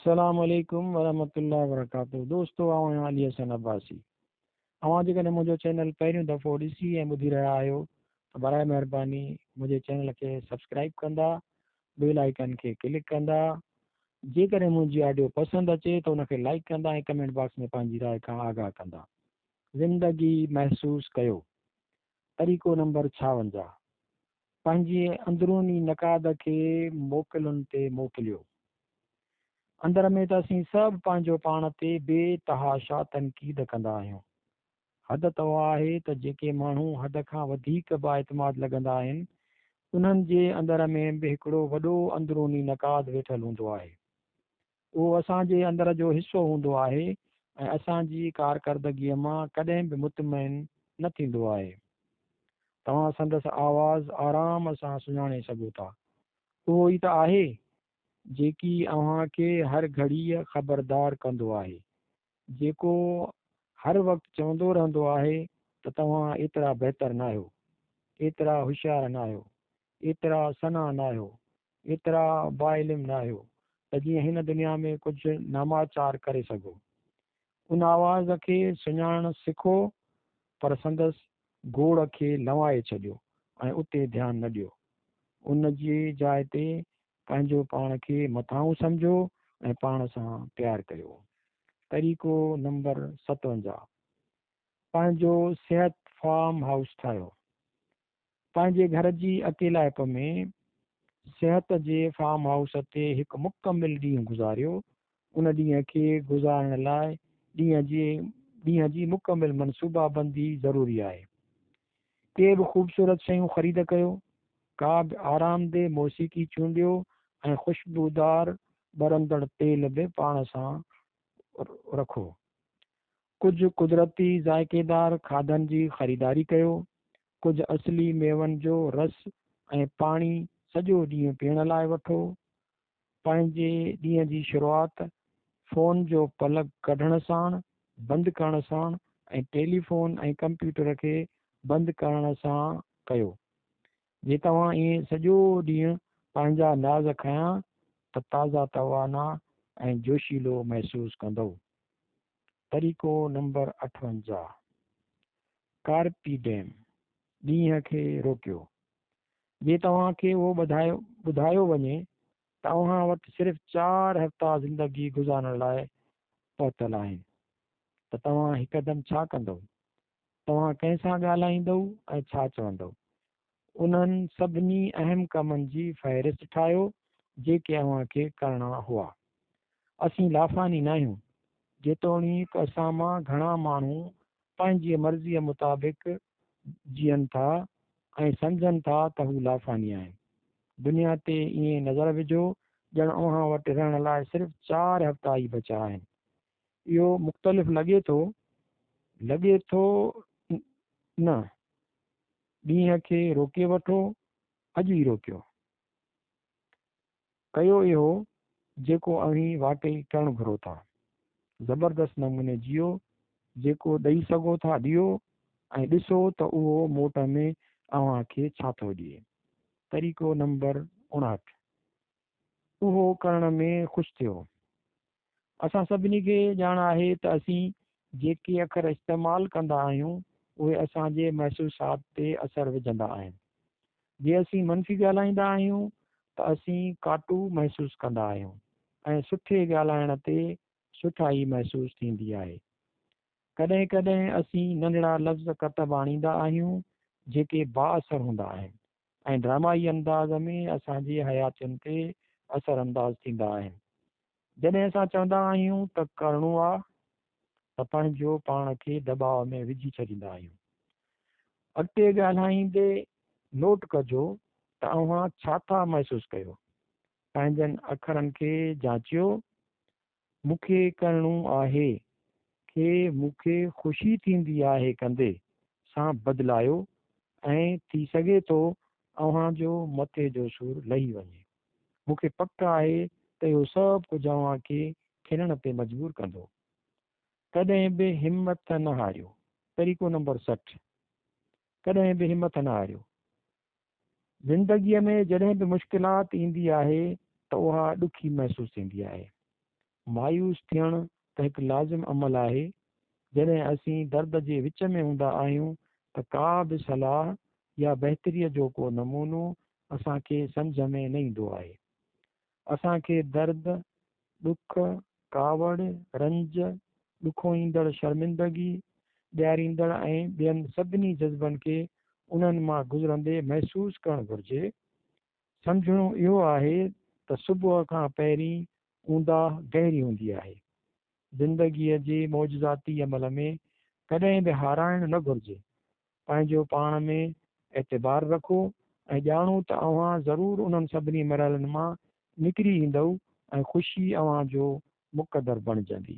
السلام عليڪم ورحمة الله وبرڪاته دوستو آئون آهيان علي حسن عباسي اوهان جيڪڏهن منهنجو چينل پهريون دفعو ڏسي ۽ ٻڌي رهيا آهيو ته برائي مهرباني منهنجي چينل کي سبسڪرائب ڪندا بيل آئيڪن کي ڪلڪ ڪندا جيڪڏهن منهنجي آڊيو پسند اچي ته ان کي لائڪ ڪندا ۽ ڪمينٽ باڪس ۾ پنهنجي راء کان آگاهه ڪندا زندگي محسوس ڪيو طريقو نمبر 56 پنهنجي اندروني نقاد کي موڪلن تي موڪليو. اندر ۾ ته اسين سڀ پنهنجو پاڻ تي بي تحاشا تنقيد ڪندا آهيون. حد ته اها آهي ته جيڪي ماڻهو حد کان وڌيڪ بااعتماد لڳندا آهن، انهن جي اندر ۾ به هڪڙو وڏو اندروني نقاد ويٺل هوندو آهي. اهو اسان جي اندر جو حصو هوندو آهي ۽ اسان جي ڪارڪردگيء مان ڪڏهن به مطمئن نه ٿيندو آهي. توهان سندس آواز آرام سان سڃاڻي سگهو ٿا. اهو ئي ته آهي، جيڪي اوهان کي هر گهڙيء خبردار ڪندو آهي. جيڪو هر وقت چوندو رهندو آهي ته توهان ايترا بهتر ناهيو، ايترا هوشيار ناهيو، ايترا سنها ناهيو، ايترا باعلم ناهيو ته جيئن هن دنيا ۾ ڪجهه ناماچار ڪري سگهو. ان آواز کي سڃاڻڻ سکو پر سندس گوڙ کي لنوائي ڇڏيو ۽ اتي ڌيان نه ڏيو. ان جي جاء تي پنهنجو پاڻ کي مٿانهون سمجهو ۽ پاڻ سان پيار ڪريو. طريقو نمبر 57 پنهنجو صحت فارم هائوس ٺاهيو. پنهنجي گهر جي اڪيلائپ ۾ صحت جي فارم هائوس تي هڪ مڪمل ڏينهن گذاريو. ان ڏينهن کي گذارڻ لاء ڏينهن جي مڪمل منصوبابندي ضروري آهي. ڪي به خوبصورت شيون خريد ڪيو، ڪا به آرامده موسيقي چونڊيو ۽ خوشبودار ٻرندڙ تيل به پاڻ سان رکو. ڪجهه قدرتي ذائقيدار کاڌن جي خريداري ڪيو. ڪجهه اصلي ميون جو رس ۽ پاڻي سڄو ڏينهن پيئڻ لاء وٺو. پنهنجي ڏينهن جي شروعات فون جو پلگ ڪڍڻ ساڻ، بند ڪرڻ ساڻ ۽ ٽيليفون ۽ ڪمپيوٽر کي بند ڪرڻ سان ڪيو. جي توهان ائين سڄو ڏينهن پنهنجا ناز کنيا ته تازا توانا ۽ جوشيلو محسوس ڪندؤ. طريقو نمبر 58 ڪارپي ڊيم، ڏينهن کي روڪيو. جي توهان کي اهو ٻڌايو وڃي ته اوهان وٽ صرف چار هفتا زندگي گذارڻ لاء پهتل آهن ته توهان هڪدم ڇا ڪندؤ؟ توهان ڪنهن سان ڳالهائيندؤ ۽ ڇا چوندؤ؟ انهن سڀني اهم ڪمن جي فهرست ٺاهيو جيڪي اوهان کي ڪرڻا هئا. اسين لافاني ناهيون. جيتوڻيڪ اسان مان گهڻا ماڻهو پنهنجي مرضيء مطابق جيئن ٿا ۽ سمجهن ٿا ته هو لافاني آهن. دنيا تي ائين نظر وجهو ڄڻ اوهان وٽ رهڻ لاء صرف چار هفتا ئي بچيا آهن. اهو مختلف لڳي ٿو؟ لڳي ٿو نه. ڏينهن کي روڪي وٺو، اڄ ئي روڪيو. ڪيو اهو جيڪو اوهين واقعي ڪرڻ گهرو ٿا. زبردست نموني جيئو، جيڪو ڏئي سگهو ٿا ڏيو ۽ ڏسو ته اهو موٽ ۾ اوهان کي ڇا ٿو ڏئي. طريقو نمبر 59 اهو ڪرڻ ۾ خوش ٿيو. اسان سڀني کي ڄاڻ آهي ته اسين جيڪي اکر استعمال ڪندا آهيون اهي اسان جي محسوسات تي اثر وجهندا آهن. جي اسين منفي ڳالهائيندا آهيون ته اسين ڪاٽو محسوس ڪندا آهيون ۽ سٺي ڳالهائڻ تي سٺائي محسوس ٿيندي آهي. ڪڏهن ڪڏهن اسين ننڍڙا لفظ ڪتب آڻيندا آهيون جيڪي بااثر هوندا آهن ۽ ڊرامائي انداز ۾ اسان جي حياتين تي اثر انداز ٿيندا آهن. جڏهن اسان چوندا آهيون ته ڪرڻو آ ته پنهنجو پاڻ کي دٻاء ۾ وجهي ڇڏيندا آهيون. اڳتي ڳالهائيندي نوٽ ڪجو ته اوهان ڇا ٿا محسوس ڪيو. پنهنجن اکرن کي جاچيو. مون کي ڪرڻو آهي کي مون کي خوشي ٿيندي آهي ڪندي سان بدلايو ۽ ٿي سگهي ٿو اوهان جو مٿي جو سور لهي وڃي. مون کي پڪ آهي ته اهو سڀ ڪجهه اوهان کي کلڻ تي مجبور ڪندو. ڪڏهن به همٿ نه هاريو. طريقو نمبر 60 ڪڏهن به همٿ نه هاريو. زندگيء ۾ جڏهن به مشڪلات ايندي آهي ته اها ڏکي محسوس ٿيندي آهي. مايوس ٿيڻ ته هڪ لازم عمل آهي. جڏهن اسين درد جي وچ ۾ هوندا آهيون ته ڪا به صلاح يا بهتريء جو ڪو نمونو اسان کي سمجهه ۾ نه ايندو آهي. اسان کي درد، ڏک، ڪاوڙ، رنج، ڏکوئيندڙ شرمندگي ڏياريندڙ ۽ ٻين سڀني جذبن کي انهن مان گذرندي محسوس ڪرڻ گهرجي. سمجهڻو اهو آهي ته صبح کان پهرين اونداهه گهري هوندي آهي. زندگيء جي معجزاتي عمل ۾ ڪڏهن به هارائڻ نه گهرجي. پنهنجو پاڻ ۾ اعتبار رکو ۽ ڄاڻو ته اوهان ضرور انهن سڀني مرحلن مان نڪري ايندؤ ۽ خوشي اوهان جو مقدر بڻجندي.